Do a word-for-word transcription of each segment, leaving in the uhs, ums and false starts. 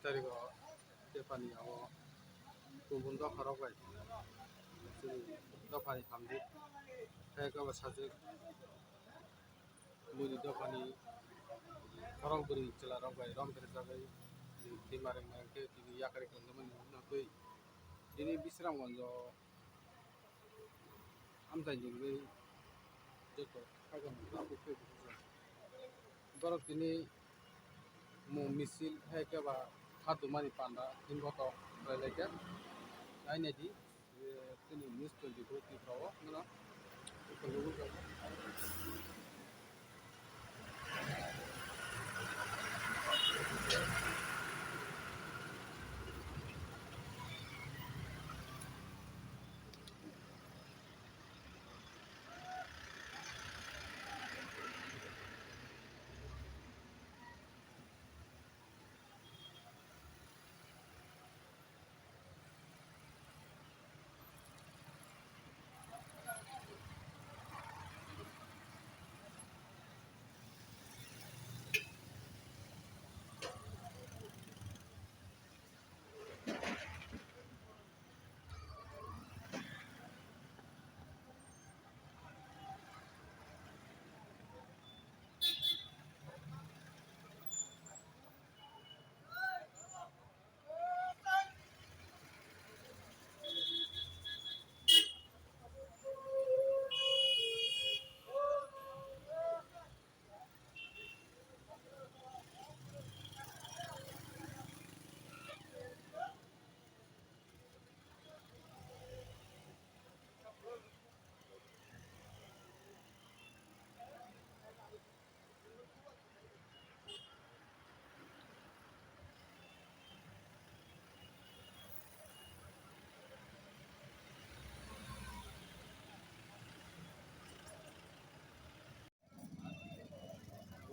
Tarigo tephani abo kubun dopha rok bai chini dophani hamdi khe kebo sajwk muni dophani khorok bwrwi chwla rok bai rom khe rwjagwi twi mareng mareng khe tini yakari khlai mani hwnwi tini Bisramganjo amchaini bagwi joto kaitor mungsa khe borok tini mung misil hai khe ba kha dumani panda hinboto khlai lai khe nai nai di, eh, tini news twenty-four Tripura o mano.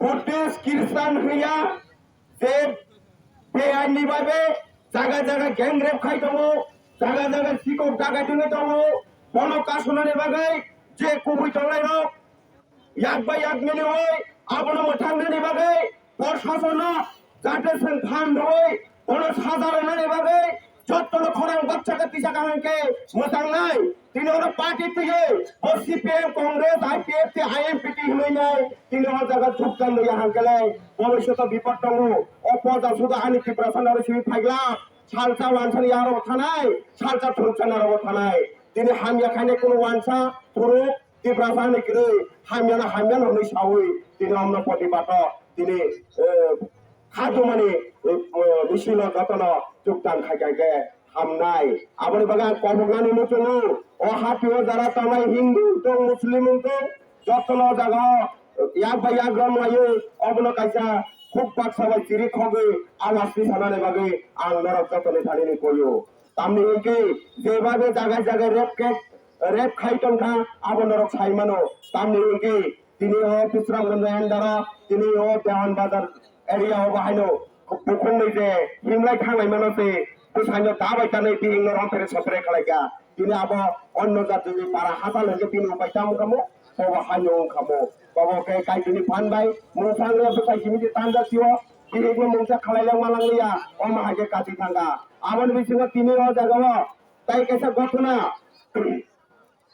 Buddhist, Christian hwnya je beainni bagwi jaga jaga gang rape khai tongo, jaga jaga sikok dagai tongwi tongo, bono kasunani bagwi je kubui tongnairok yak bai yak miliwi abono mwthangnani bagwi proshasonno jate chwng phan rwui bono saja rwnani bagwi jotono khorang baksa khe tisa kaham khe mwchangnai. Tini oro party twiwi bo C P M, Congress, I P F T, I M P T hinwi nai tini o jaga juktan rwya hwnkhe le bobishoto bipod tongo. O poja suda ani Tiprasa naro simi phaigla salsa wansani aro thanai, salsa thuruksa naro thanai. Tini hamya khainai kunu wansa thuruk Tiprasa ni kwrwi hamya no hamya no hwnwi saui tini omno protibad o tini, eh, kha jumani, eh, misil o jotono juktan khai khai khe hamnai. Aboni bagwi ang koboknani muchungo o hati o jara tongnai Hindu wngtong, Muslim wngtong, jotono o jaga o yak bai yak rom laiwi obono kaisa khuk baksa bai chiri khogwi awas ni sanani bagwi ang norok jotoni thani ni koyo. Tamni hwnkhe jeba je jaga jaga rape case, rape khai tongkha, abo norok sai mano. Tamni hwnkhe tini o Bisramganj under o, tini o Dewan Bazar area o bahaino bukhukni je himlai thanglai mano se bwsaino ta bai tanwi bihikno rom phere sopre khlaikha. Tini abo onno jatini para hachal hwnkhe bini upai tamo kamo, bobo haino wngkha mo. Bobo khe Kaitorni phan bai mungsa wngya bwsai simi tanja sio, bihikno mungsa khlai langma langliya, omo hai khe kati thangkha. Aboni bisingo tini o jaga o tai kaisa gothona,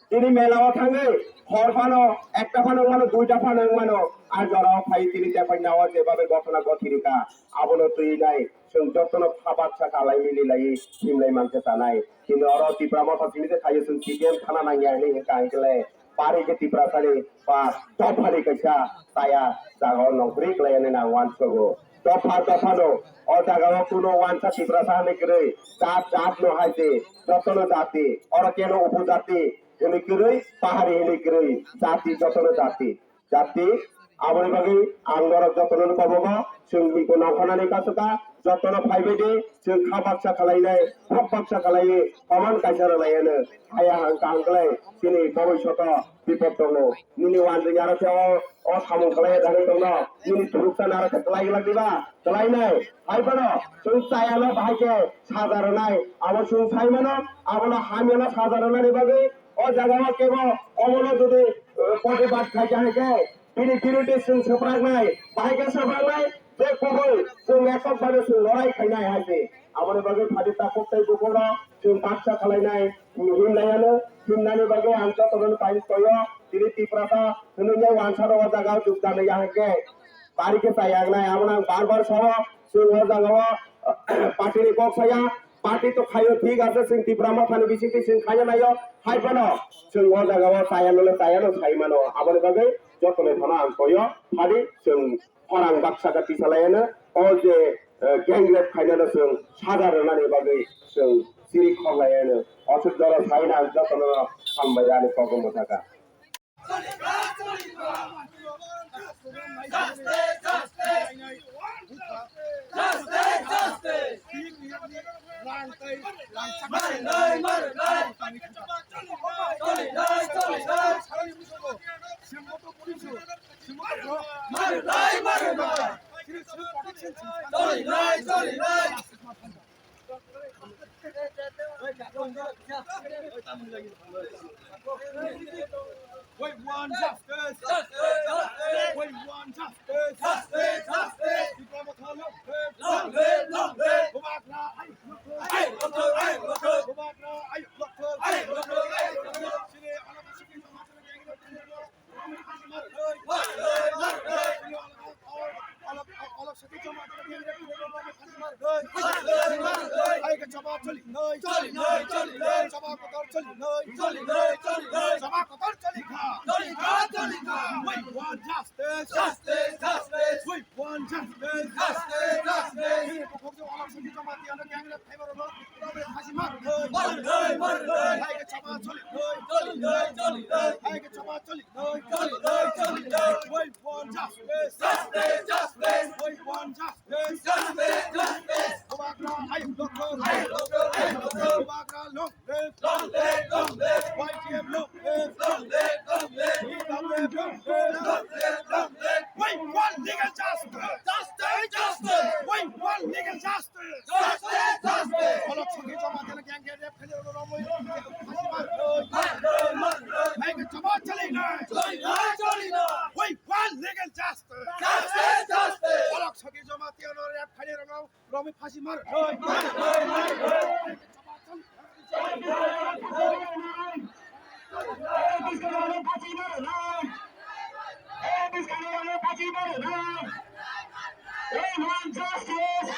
tini mela o thangwi hor phano ekta phano wngmano, duita phano wngmano, a jora o phai tini tepai na o jebabe gothona gothirika, abono twi nai chwng jotono kha baksa kalai mili lai himlai mankhe tanai. Tini oro Tipra Motha simi se khaio chwng C P M thana nangya hinwi hwnkha hwnkhe le. Pari khe Tiprasani ba dophani kaisa chaya jaga o nongkhorwi khlai yani nang uansugo. Dopha dophano o jaga o kuno uansa Tiprasa hinwi kwrwi, jat jat no hai se jotono jati, oro keno upojati hinwi kwrwi, pahari hinwi kwrwi, jati jotono jati. Jati, aboni bagwi ang norok jotono kobogo, chwng biko nongkhornani kasu ka, jotono phaibai di, chwng kha baksa khlainai, khok baksa khlaiwi, koman kaisa rwlai hwno. Haya hang kaham khlai, chini bobishoto bipod tongo. Nini wanjwini aro khe o, o samung khlai thangwi tongno, nini thuruksa naro khe kwlai glak diba? Kwlainai. Hai phano chwng chayano bahai khe saja rwnai. Abo chwng sai mano, abono hamyano saja rwnani bagwi o jagao kebo obono jodi, eh, protibad khai kha hai khe bini biruddhe chwng swpraknai. Bahai khe swpraknai, Tei kubui chwng ekok bai no chwng lorai khainai hai se. Aboni bagwi phadi takhuk tei bukhukno chwng baksa khlainai, himnai ano, himnani bagwi ang jotono pai toyo. Tini Tiprasa hwnwi nai wansa rok o jaga o jukdani ya hwnkhe bari khe chaya wngnai. Abono ang bar bar sao, chwng o jaga o party ni kok saya, party to khaio thik ase, chwng Tipra Mothani bisingtwi chwng khaina naio, hai phano chwng o jaga o chaya nole chaya no sai mano. Aboni bagwi jotono phano ang toyo, phadi chwng khorang baksa khe tisalaiano, o je, eh, gang rape khainano chwng saja rwnani bagwi chwng chiri khorlaiano. Aswk jora saina ang jotono hambai ani kokrwma thaka. We want justice. We want justice. Justice, justice. Tipra Motha long live. Long live, long live. Bubagra ayuk long live. Ayuk long live, ayuk long live. Bubagra ayuk long live. Ayuk long live, ayuk long live. Chini alaka chini We want justice. Justice, justice. We want justice. Justice, justice. Marnai, marnai. Hai khe chama choli noi. Choli noi, choli noi. Hai khe chama choli noi. Choli noi, choli noi. We want justice. Justice, justice. We want justice. Justice, justice. Bubagra ayuk doktor. Ayuk doktor, ayuk doktor. Bubagra long live. Long live, long live. Y T F long live. Long live, long live. P W F long live. Long live, long live. We want legal justice. Justice, justice. We want legal justice. Justice, justice. Olok songkhe joma khe gang rape khainai rokno romwi phasi mar. Mar, mar, mar. Hai khe chama choli noi. Choli noi, choli noi. We want legal justice. Justice, justice. Olok songkhe joma khe rape khainai rokno romwi phasi mar. Mar, mar, mar, mar. We want justice!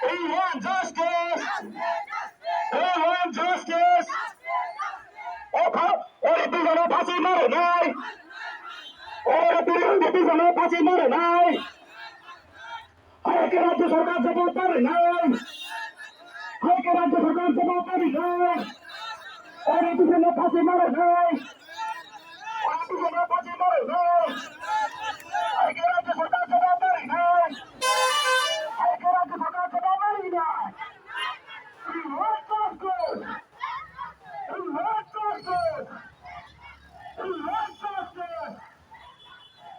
We want justice! We want justice! O pha-, o ripijano phasi marinai! O ripijano phasi marinai! Hai khe rajya sarkar jawab marinai. Hai khe rajya sarkar jawab marinai. Oro bisingno phasi marinai. Oro bisingno phasi marinai. Hai khe rajya sarkar jawab marinai. Hai khe rajya sarkar jawab marinai. We want justice. We want justice. We want justice.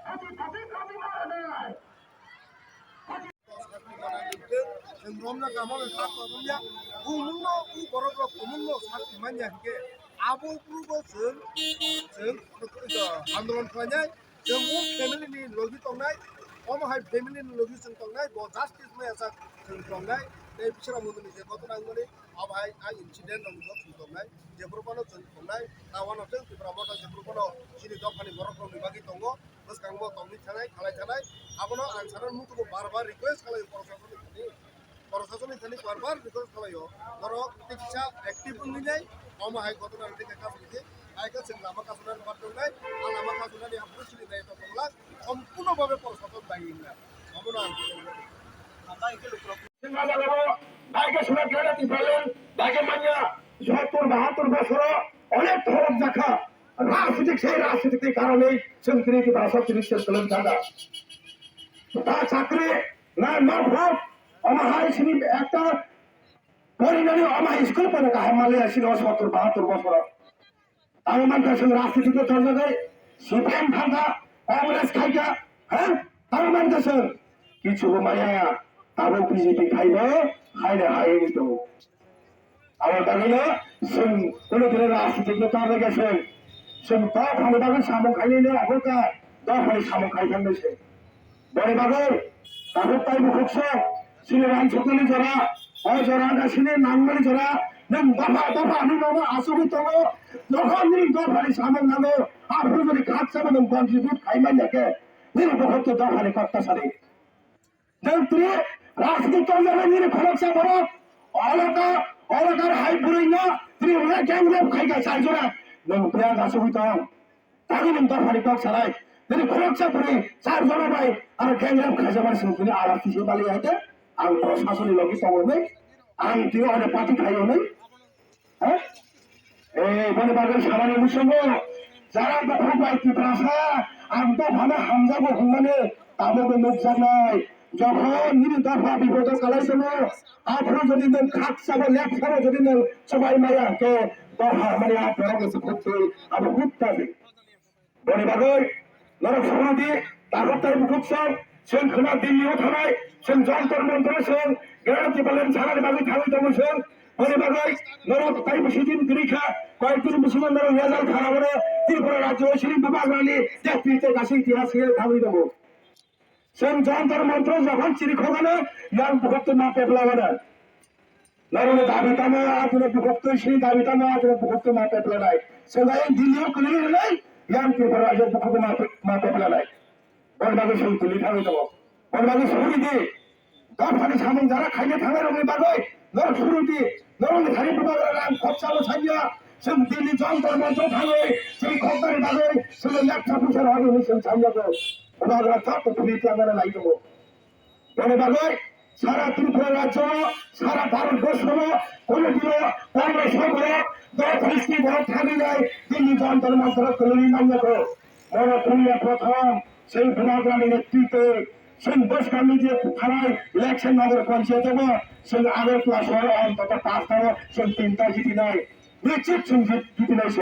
Phasi, phasi, phasi marinai. Sakti manani hwnkhe chwng romna kaham bai kha tongmanya. Bumungno, o borok rok bumungno sakti manya hwnkhe abo burugo chwng, chwng andolon khlainai. Chwng o family ni logi tongnai, omo hai family ni logi chwng tongnai, bo justice maya sak chwng tongnai. Tei bisra munduni je ghotona wngmani, obo hai a incident rok no chwng tongnai. Jephuru bono chwng tongnai, ta uanw chwng Tipra Motha jephuru bono chini dophani borok rokni bagwi tongo. Bwskango tongwi thanai, khalai thanai. Abono ang sana mutugo bar bar request khlaio, proshasoni thani, proshasoni thani bar bar request khlaio. Borok tiksa active wngwi nai, omo hai ghotona rwdi kha kasu rwdi. Hai khe chwng lama kasunani bar tongnai, a lama kasunani haphuru chini dayitw tonglak, sompurno bhabe proshason daying na. Abono ang Chwng a jagao bai khe swnam khe Tipraland bai khe manya sottur bahattur bosoro onek thorok jakha. Rajnitik se rajnitik ni karonwi chwng tini Tiprasa tini ses kwlwng thangkha. Ta chakri na norphok omo hai sini ekta porinani omo hai school pono kaham manliya sini o sottur bahattur bosoro. Tamo mankha chwng rajniti no torjagwi C P M thangkha, Congress khaikha, ha? Tamo mankha chwng kichubo maya, abo B J P khaibo, haino hai wngwi tongo. Abo bagwino chwng kuno dino rajniti no torjagya chwng, chwng dophani bagwi samung khainai no abo kha, dophani samung khai thangnai se. Boni bagwi tabuk tai bukhuk se chini rang sokmani jora, o jora wngkha chini nangmani jora. Nwng dopha dopha hinwi nono achugwi tongo, jokhon nini dophani samung nango, aphuru jodi khakchangma nwng contribute khai manya khe nini bukhuk tei dophani kok ta sadi. Nwng tini rajniti tongjani nini khoroksa borok, olokar olokar hai bwrwino tini rwna gang rape khai kha chai jora, nwng biya achugwi tong. Tagwi nwng dophani kok salai. Nini khoroksa bwrwi char jora bai aro gang rape khaijakmani chwng tini awas tisi bali hai de. Ang prosasoni logi tongo hwnwi. Ang tini onek party khai hwnwi. Ha? Eh, boni bagwi samani muchungo. Jara bukhuk bai Tiprasa, ang dophano hamjago hwnmani tabukbo nukjaknai. Jokhon nini dopha bipodo kalai tongo, aphuru jodi nwng khaksabo lepsabo jodi nwng chubai maya hwnkhe dopha hwnmani a borok se phutwi abo hutta se. Boni bagwi norok songdi, tabuk tai bukhuk song, chwng khwna Delhi o thanai, chwng Jantar Mantar o chwng Grand Tipraland sanani bagwi thangwi tongo chwng. Boni bagwi norok tai bwswk din kwrwi kha, koyek din bisingo norok result kharabano Tripura rajyo o chini bubagrani jati tei kaisa itihas se thangwi tongo. Chwng Jantar Mantar o jokhon chiri khogano, yang bukhuk twi ma pepla mano. Norokni dabi tamo, atwino bukhuk twi sini dabi tamo, atwino bukhuk twi ma pepla nai. Chwng ayang Delhi o kwlwi rwnai, yang Tripura rajyo bukhuk ma pe-, ma pepla nai. Boni bagwi chwng twi thangwi tongo. Boni bagwi suri di. Dophani samung jara khaina thangnai rokni bagwi norok suri di. Norokni thani bubagra rang khopsa bo sanya. Chwng Delhi Jantar Mantar o thangwi chini khoknani bagwi chwngno lepsa puisa rwdi hwnwi chwng sanya kho. Bubagra joto philip langmani lai tongo. Boni bagwi sara Tripura rajyo, sara Bharat borso, kono dino Congress borok, North East ni borok thangwi nai, Delhi Jantar Mantar o kwlwi manya kho. Bono puila prothom, sei bubagrani netrite, sei bwskangni je thanai election Nagar Panchayat o, sei Agartala sohor o ontoto pasta o, sei tinta jitinai. Nischit chwng jit-, jitinai se.